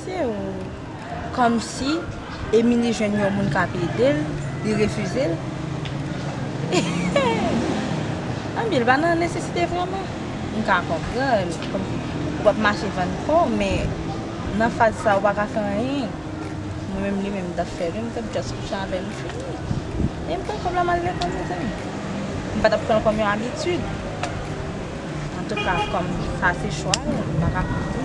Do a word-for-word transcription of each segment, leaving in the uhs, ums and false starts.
Se ou. Kòmsi Emily jwenn yon moun k ap ede l, li refize l. Anben, li pa nan nesesite vrèman. M ka konprann. Kòmsi, ou p ap mache vann kò w, men nan faz sa, ou pa ka fè anyen. Mwen menm, li menm, m t ap fè l, wi, m t ap just kouche avè l, m fini. E m pran kòb la, m al lekòl, mezanmi. M pa t ap pran l kòm yon abitid. Antouka, kòm sa se chwa l, m pa ka kontwole.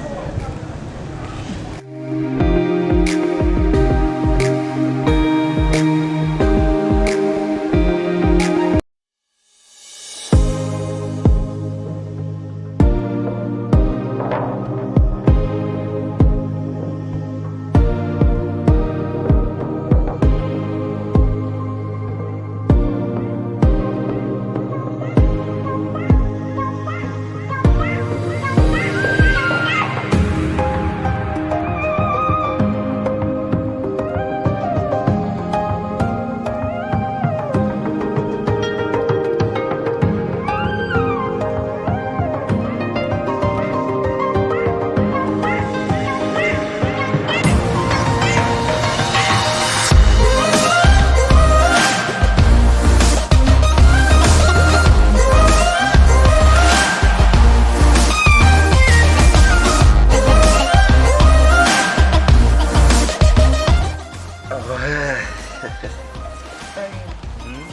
Hmm?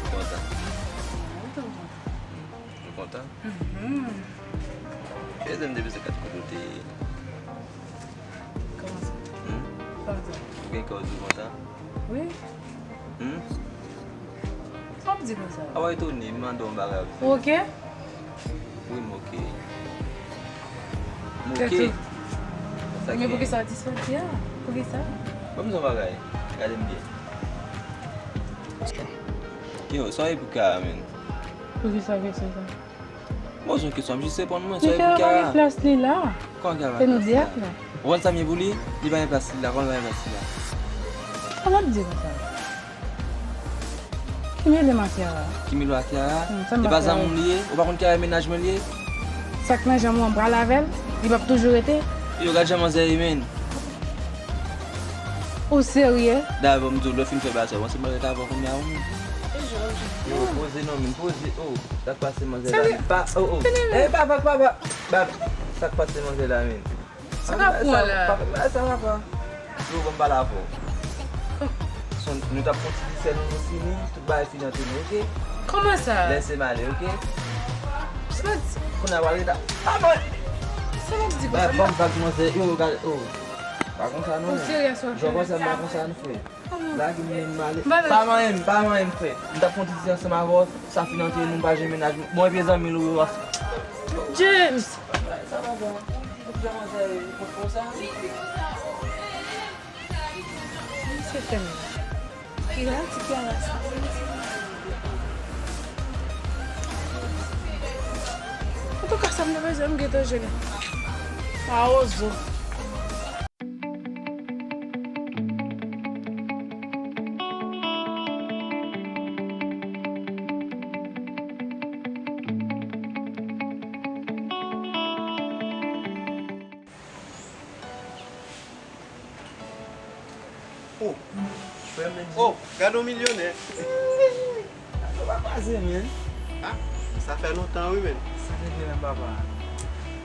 Ou kontan? Ou kontan? Mhm. Ede m depi se kat kote w te ye. Kòman sa? Hmm? Kòman sa? Ou gen kè w di w kontan? Wi. Hmm? Sa w ap di konsa? A w etone, m mande w yon bagay. Ou oke? Wi, m oke. M oke. Tèt ou. Sa ki... Men poukisa w di sa w di a? Poukisa? Ban m di w yon bagay. Gade m byen. Yo, sa w ye pou kay la, menn? Poukisa kesyon sa? M poze yon kesyon, m jis reponn mwen, sa w ye pou kay la? Kay la pa gen plas li la. Kòman kay la pa gen plas li la? Se nou de ak la. Ou konn sa m ye pou li? Li pa gen plas li la, kòman li pa gen plas li la? Sa w ap di konsa? Ki mele m a Kiara? Ki mele w a Kiara? Hmm, sa m pa fè. E pa zanmi w li ye? Ou pa konn Kiara e mennaj mwen li ye? Sa k nan janm ou an pral avè l? Li p ap toujou rete? Yo, gad jan manzè ye, menn. Ou serye? Dayè, ban m di w, lè w fin fè bagay sa, w panse m ap rete avè w kounye a, wi. Yo, poze non, menn, poze. Oh, sa k pase manzè la, menn? Pa, oh, oh. Eh, pa, pa, pa, pa, pa. Sa k pase manzè la, menn? Sa k ap pran la? Sa, pa, pa, sa va pa. Yo, ban m pale avè w. Son, nou t ap fè yon ti disè, nou fini, tout bagay fini ant nou, oke? Kòman sa? Lèse m ale, oke? Sa di? Kounye a w al rete. Ah, mwen! Sa w ap di konsa? Ban m bag manzè, yo, gade, oh. Pa konsa non, men. Ou serye sa w ap fè la? Jan w panse m pa konsa n fè. Lage m, men m ale. Pa manyen m, pa manyen m, frè. M t ap fè yon ti disè ansanm avè w, sa fini ant nou, m pa jwenn mennaj mwen. Bon, epi zanmi l ou yo. James! Sa pa bon. Ou di pou fè manzè konsa. Misye fè m. Kira, ti Kiara sa. Antouka, sa m te bezwen, m gentan jwenn. Mawozo. Oh, frè m, oh, gade yon milyonè. Sa pa pase, men. Ah, sa fè lontan, wi, men. Sa regle menm, papa?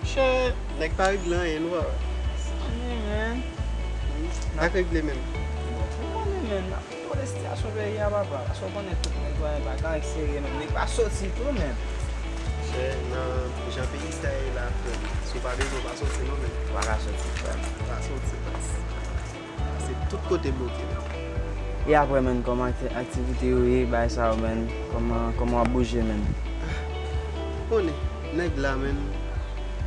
Chè, nèg pa regle anyen, non, papa. Sa anyen, men. Hmm, sa k regle menm? Bon, ou konnen, men, n ap kontwole sitiyasyon peyi a, papa. Paske ou konnen tout nèg yo pa gang serye, men. Nèg pa soti tou, men. Chè, nan jan peyi sa ye la, frè m, si w pa bezwen, w pa soti, non, men. Ou pa ka soti, frè m. Pa soti, pas. Se tout kote bloke, menn. E apre, menn, kòman akti-, aktivite yo ye, bagay sa yo, menn? Kòman, kòman w ap bouje, menn? Ou konnen, nèg la, menn,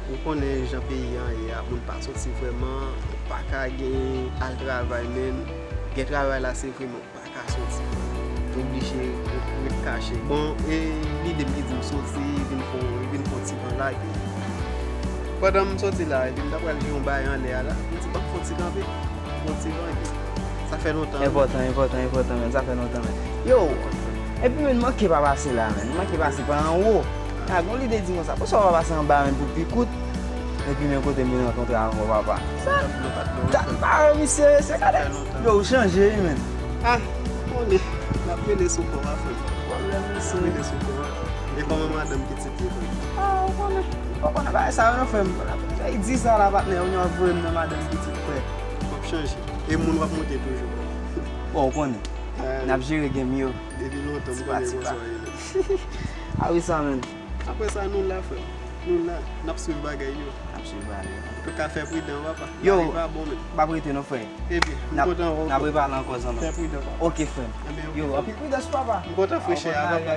ou konnen jan peyi an ye a, moun pa soti vrèman, ou pa ka gen al travay, menn. Gen travay la, se vre, men ou pa ka soti. Ou oblije ret kache. Bon, e lide m ki di m soti, vin fon, vin fon ti van lage. Pandan m soti la, epi m ta pral jwe yon bagay anlè a la, m di, "Ban m fon ti kanpe, fon ti van." Sa fè lontan, wi. Enpòtan, enpòtan, enpòtan, men. Sa fè lontan, men. Yo, epi, men, manke pa pase la, men. Manke pase pa anwo. A, gon lide di konsa. Poukisa w pa pase anba, men, pou pi kout? Epi men kote m vin rankontre avè w, papa. Sa, dat m pa wè misye, mesye, gade. Yo, ou chanje, wi, menn. Ah, konnen. N ap rele sou kò a, frè. Pwoblèm, mesye. N ap rele sou kò a. E kòman madanm pitit yo, frè? Ah, ou konnen. Ou konnen bagay sa yo, non, frè m. Fè di sa la, patnè, ou ap voye m nan madanm pitit, frè. W ap chanje. E moun w ap monte toujou. Bon, ou konnen. Ah. N ap jere game yo. Depi lontan, m konnen konsa w ye, menn. Ah wi, sa, menn. Apre sa, nou la, frè. Nou la. N ap swiv bagay yo. N ap swiv bagay yo. Antouka, fè pridan, papa. Yo, bagay pa bon, menn. M ap rete non, frè. Ebyen, m kontan wè w. N ap repale ankò, zanmi. Fè pridan, papa. Ok, frè m. Ebyen, ok, frè m. Yo, anpil pridans, papa. M kontan fresh air a, papa.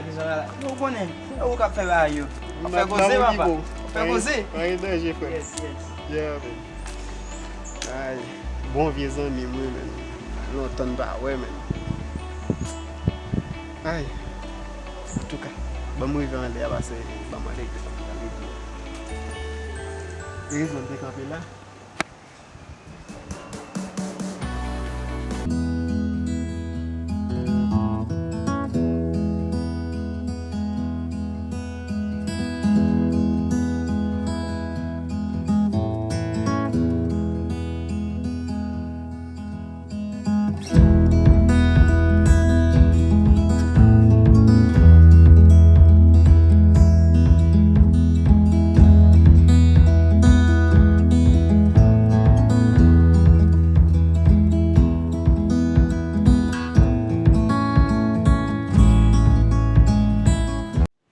Yo, ou konnen. E ou k ap fè bagay yo. W ap fè koze, papa. W ap fè koze. Pa gen danje, frè. Yes, yes. Yeah, man. Ay, bon vye zanmi m wi, menn. Lontan n pa wè, menn. Ay. Antouka, ban m rive anlè a, pase ban m anlè, anlè. Erezman m te kanpe la.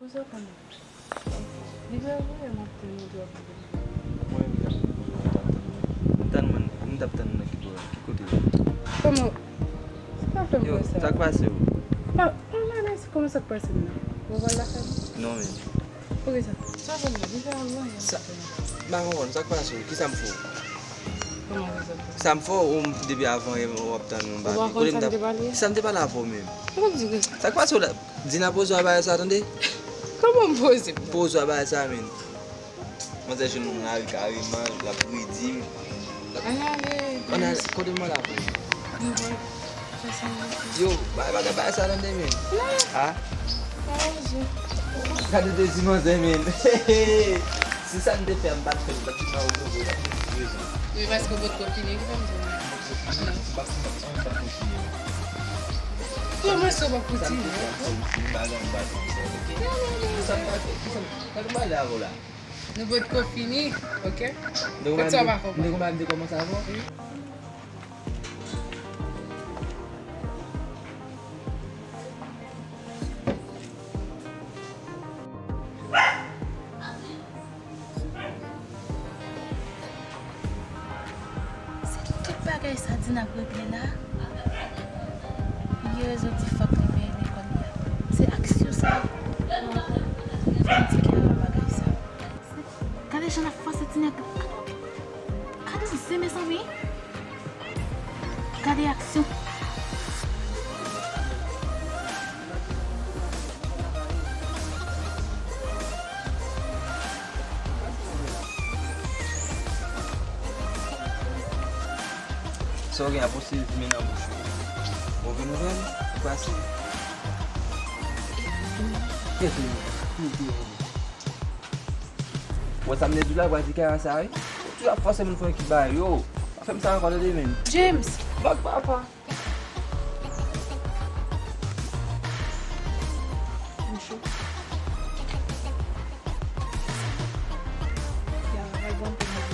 Poze w kanmenm. Li pa vre, m ap tann ou twòp. Mwen menm, m t ap tann ou, m t ap tann ou nan ki bò, ki kote? Kòman? Sa fè m fè sa? Yo, sa k pase w? Pa, pa m ale, se kòman sa k pase m nan? Ou pral lakay mwen? Non, menm. Poukisa? Sa fè m fè, li pa vre, m ap tann ou. Sa, m pa konprann, sa k pase w? Kisa m fè w? Kòman kisa m fè w? Sa m fè w, ou depi avan yè, w ap tann ou, m pa vin. Ou pa konn sa m te pale? Sa m te pale avè w menm? Sa k pase w la? Di nan poze w bagay sa, tande? Kòman m poze m? Poze w bagay sa, menn. Manzè jwenn mwen nan lari kareman, l ap redi m. Ann ale, ann ale, kote mwen la, frè? Nou pral fè sa, nou pral fè sa. Yo, bagay, bagay, bagay sa, tande, menn. Non. Ah? Pa oze. Gade dezi manzè, menn. Si sa n te fè, m pa t fè l, m pa t di nan ou, ou, ou, ou, ou. Wi, paske w potko fini, ki fè m di w. Kòman sa w p ap kontinye? Nou potko fini, ok? Kot sa w pa konprann? Se tout bagay sa Dina ap regle la. Li gen rezon di fòk li peye lekòl li a. Se aksyon sa. Fò m di kè a bagay sa. Gade jan l ap fòse ti nèg. Gade yon zen, mezanmi. Gade aksyon. Sa w gen a pouse dimen nan bouch ou? Move nouvèl? Ou pase? Kèt ou ye? Ou ye? Wè sa m te di w la, w pral di kara sa, wi. Ou toujou ap fòse moun fè yon kit bagay, yo. Pa fè m sa ankò, tande, menn. James! Bòk papa. M cho. Ya, al bon pou mwen.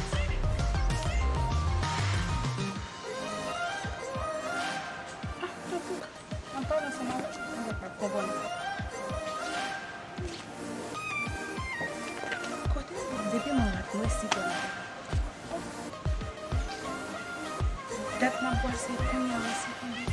Ah, tanpri. Ann pale ansanm avè m, mwen pa konprann. Kote m depi mwen rat mwen si konn. Dat m ap bwase kounye a, se konbyen?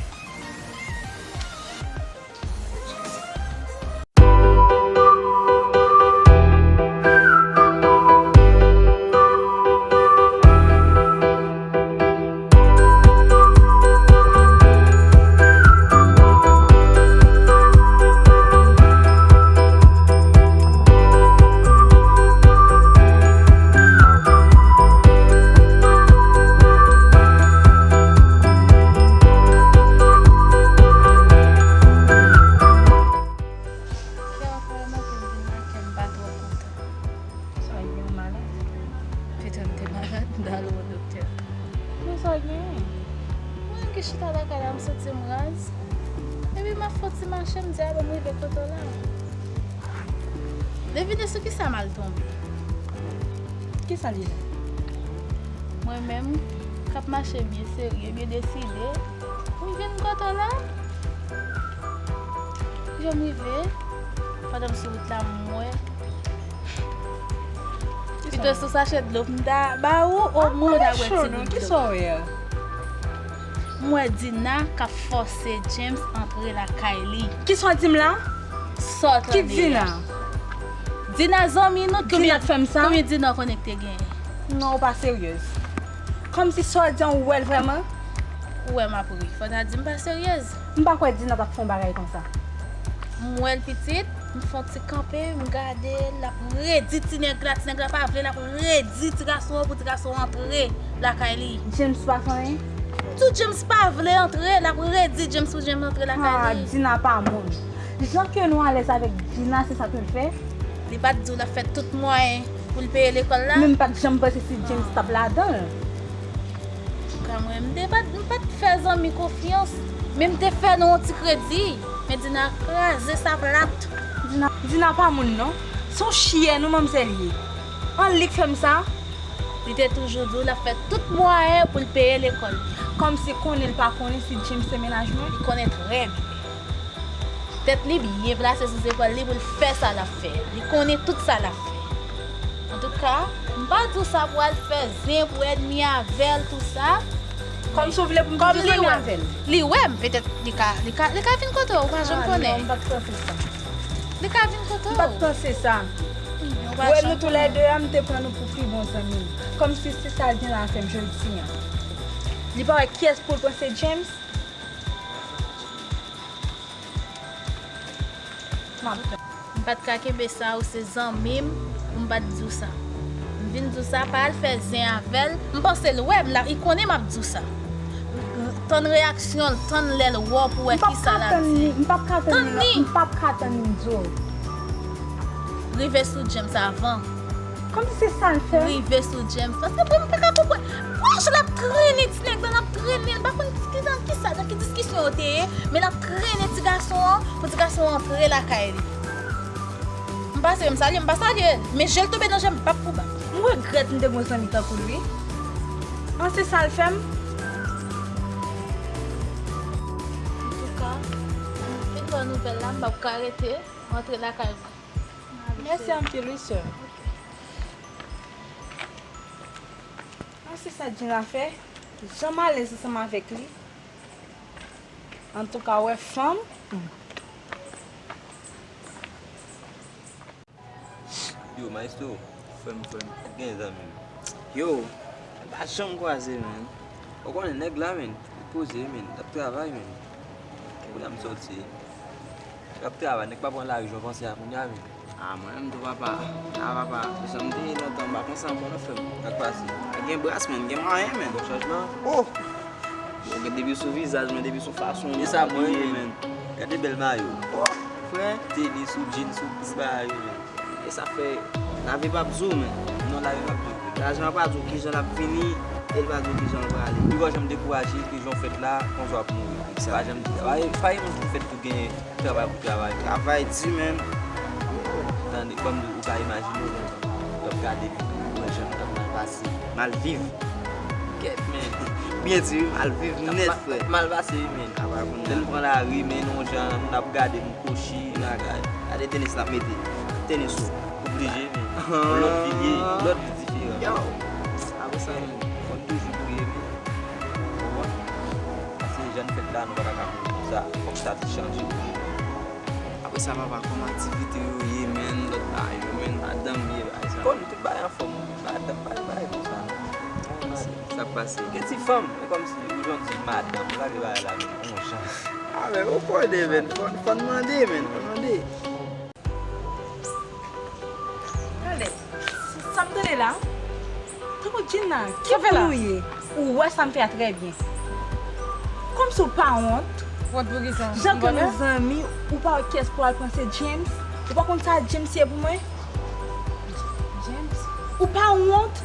Al wè doktè. Men sa w genyen? Mwen menm ki chita lakay la, m santi m raz. Epi m ap fè yon ti mache, m di, "A bon, m rive kote w la." Devine sou kisa m al tonbe. Kisa li ye? Mwen menm, k ap mache byen serye, byen deside, m vin kote w la. Jan m rive, pandan m sou wout la, m wè. Pito sou sachè dlo m ta ba ou, o mwen ta bwè ti gout dlo. Kisa w wè a? M wè Dina k ap fòse James antre lakay li. Kisa w di m la? Sa w tande a? Ki Dina? Dina zanmi nou, Dina k fè m sa? Konbyen Dina w konnen k te genyen? Non, ou pa seryez. Kòmsi sa w di an, ou wè l vrèman? Ou wè m ap ri. Fò w ta di m pa seryez. M pa kwè Dina t ap fè yon bagay konsa. M wè l pitit, m fè yon ti kanpe, m gade l, l ap redi ti nèg la, ti nèg la pa vle, l ap redi ti gason an pou ti gason an antre lakay li. James pa fè anyen? Tou James pa vle antre, l ap redi James pou James antre lakay li. Ah, Dina pa moun. Jan ke nou alèz avèk Dina, se sa ke l fè. Li pa t di w l ap fè tout mwayen pou l peye lekòl la? Men m pa t janm panse si James t ap ladan l. Antouka, mwen, m te pa t, m pa t fè zanmi konfyans, men m te fè nou yon ti kredi. Men Dina kraze sa plat. Dina, Dina pa moun non. Se yon chyen non manmzèl ye. An li k fè m sa. Li te toujou di w l ap fè tout mwayen pou l peye lekòl li. Kòmsi konnen l pa konnen si James se mennaj mwen? Li konnen trè byen. Tèt li byen plase sou zepòl li pou l fè sa l ap fè. Li konnen tout sa l ap fè. Antouka, m pa di w sa pou al fè zen, pou ènmi avè l, tou sa. Kòmsi w vle pou m toujou zanmi avè l? Li wè m, petèt li ka, li ka, li ka vin kote w, ou pa janm konnen. Ah, non, m pa t panse sa. Li ka vin kote w. M pa t panse sa. Wè nou toulède a, m te pran nou pou pi bon zanmi m. Kòmsi se sa l gen la fè m jodi a. Li pa wè kiyès pou l pran, se James? M pa t ka kenbe sa, ou se zanmi m, pou m pa t di w sa. M vin di w sa, pa al fè zen avè l. M panse l wè m la, li konnen m ap di w sa. Tann reyaksyon l, tann lè l wè w pou wè kisa l ap di. M p ap ka tann li, m p ap ka tann li, m p ap ka tann li, m di w. Rive sou James avan. Kòmsi se sa l fè? Rive sou James. Paske mwen m pa ka konprann. Wouch, l ap trennen ti nèg la, l ap trennen l. M pa konn ki nan kisa, nan ki diskisyon yo te ye, men l ap trennen ti gason an pou ti gason an antre lakay li. M pase, m salye, m pa salye l. Men je l tonbe nan je m, m p ap pou bak. M regrèt m te gon zanmi tankou l wi. An se sa l fè m. Antouka, m fin pran nouvèl la, m p ap ka rete, m antre lakay mwen. Mèsi anpil wi sè. An se sa Dina fè, jan m alèz ansanm avèk li. Antouka, wè fanm. Yo, maestro, frè m, frè m, pa t gen zanmi m. Yo, n pa janm kwaze, menn. Ou konnen nèg la, menn, li poze, menn, l ap travay, menn. Kounye a m sòti. L ap travay, nèg pa pran lari jan w panse a kounye a, menn. Ah, mwen menm tou, papa. Ah, papa, jan m te ye lontan, m pa konsa ankò non, frè m. Sa k pase? Gen bras, menn, gen mwayen, menn. Bon chanjman. Oh! Bon, depi sou vizaj mwen, depi sou fason mwen abiye, menn. Gade bèl mayo. Oh, frè. Tenis ou, jeans ou, tout bagay yo, menn. E sa fè, lavi p ap di w, menn. Non, lavi p ap di w. Lajan pa di w kijan l ap vini, e l pa di w kijan l prale. Wi, pa janm dekouraje, ke jan w fèt la, konsa w ap mouri. Pa janm di sa. Pa, pa gen moun ki fèt pou gen travay pou travay. Travay di, menn. Tande, ban m di w, ou ka imajine w, menn. W ap gade li, ou wè jan l ap mal pase, mal viv. Kèt, menn. Byen di, wi, mal viv nèt, frè. Mal pase, wi, menn. Lè n pran lari, menn, yon jan, moun ap gade n. Kochi, bagay. Gade tenis l ap mete. Tenis ou. Oblije, men. Yon lòt vi li ye, yon lòt vi diferan. Yo! Apre sa, men, fò n toujou priye, men. Ou konprann? Paske jan n fèt la, nou pa ta ka mouri konsa. Fòk sa te chanje. Apre sa, papa, kòman aktivite yo ye, men, lòt bagay yo, men, madanm, vye bagay sa. Konn tout bagay anfòm, madanm, pa gen bagay konsa. Sa k pase? Gen ti fanm, men kòmsi, ou jan di madanm, ou lage bagay la, men, yon jan. Ah, men, ou konnen, men. Fò, fò n mande, men. Fò n mande. Tande, sa m tande la, tankou Djina, ki moun ou ye? Ou wè sa m fè a trè byen. Kòmsi w pa wont? Wont pou kisa? Jan ke nou zanmi, ou pa wè kiyès pou al pran, se James. Ou pa konn sa James ye pou mwen? James? Ou pa wont?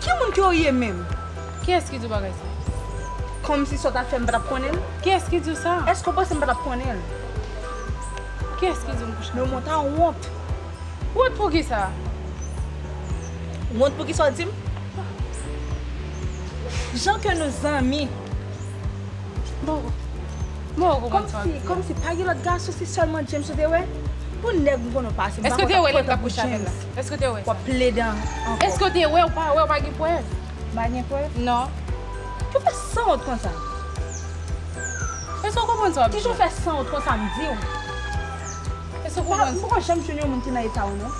Ki moun ke w ye menm? Kiyès ki di w bagay sa? Kòmsi sa w ta fè m pa t ap konnen l? Kiyès ki di w sa? Èske w panse m pa t ap konnen l? Kiyès ki di w m kouche? Non, mwen ta wont. Wont pou kisa? Wont pou kisa w di m? Jan ke nou zanmi. Bon. Bon, ou konprann sa w ap di a. Kòmsi, kòmsi pa gen lòt gason, se sèlman James ou te wè? Pou nèg m konnen w pase, m pa konn ap pran tan pou James. Èske w te wè l lè l t ap kouche avè l la? Èske w te wè sa? W ap plede ankò. Èske w te wè? Ou pa wè, ou pa gen prèv? M pa gen prèv? Non. Ki w fè sanwont konsa? Èske w konprann sa w ap di a? Ki w fè sanwont konsa, m di w? Èske w konprann sa? M poko janm jwenn yon moun ki nan eta w, non.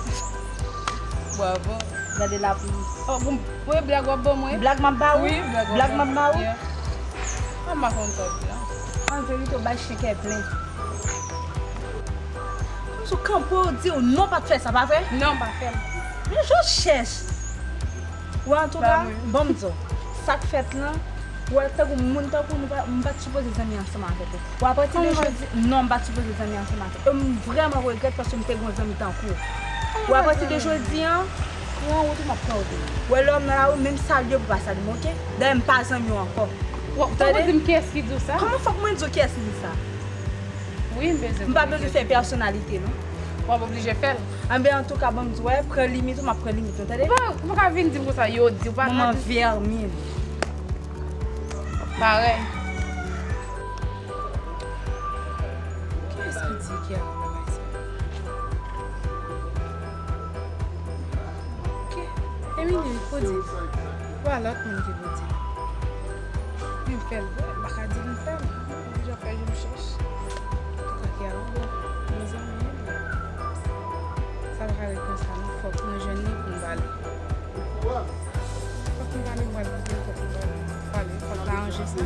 Bravo. Gade lapli. Oh, bon, wi, blag w ap ban mwen. Blag m ap ba ou? Wi, blag w ap ban mwen. Blag m ap ba ou? Yeah. Ah, m pa konn sa w ap di a. An verite, w bay chen kè plen. Kòmsi w kanpe, w di w non, w pa t fè sa, pa vre? Non, m pa fè l. Men jan w chèch. Wè, antouka, ban m di w, sa k fèt lan, wè, tankou moun tankou nou, pa- m pa t sipoze zanmi ansanm avèk ou. Wè, apati de jodi, non, m pa t sipoze zanmi ansanm avèk ou. E m vrèman regrèt paske m te gen yon zanmi tankou w. Wè, apati de jodi an, pran wout ou, m ap pran wout mwen. Wè, lè w nan lari, menm salye pou pa salye m, oke? Dayè, m pa zanmi w ankò. Ou tande? Fòk ou di m kiyès ki di w sa? Kòman fòk mwen di w kiyès ki di sa? Wi, m bezwen. M pa bezwen fè pèsonalite, non. W ap oblije fè l. Anben, antouka, ban m di w, wè, pran limit ou, m ap pran limit ou, tande? Ou pa, ou pa ka vin di m konsa, yo di w pa. Manman vèmin. Parèy. Kiyès ki di ki ap bagay sa? Ki? Emily, pou di. Ou a lòt moun ki pou di. Men m fè l vre, m pa ka di l m fè l. M oblije ap fè je m chèch. Antouka, ki a bon, mezanmi, sa pa ka ret konsa non, fòk mwen jwenn li pou m pale. Fòk m pale, m pral kote l, fòk m pale. Pale, fòk n aranje sa.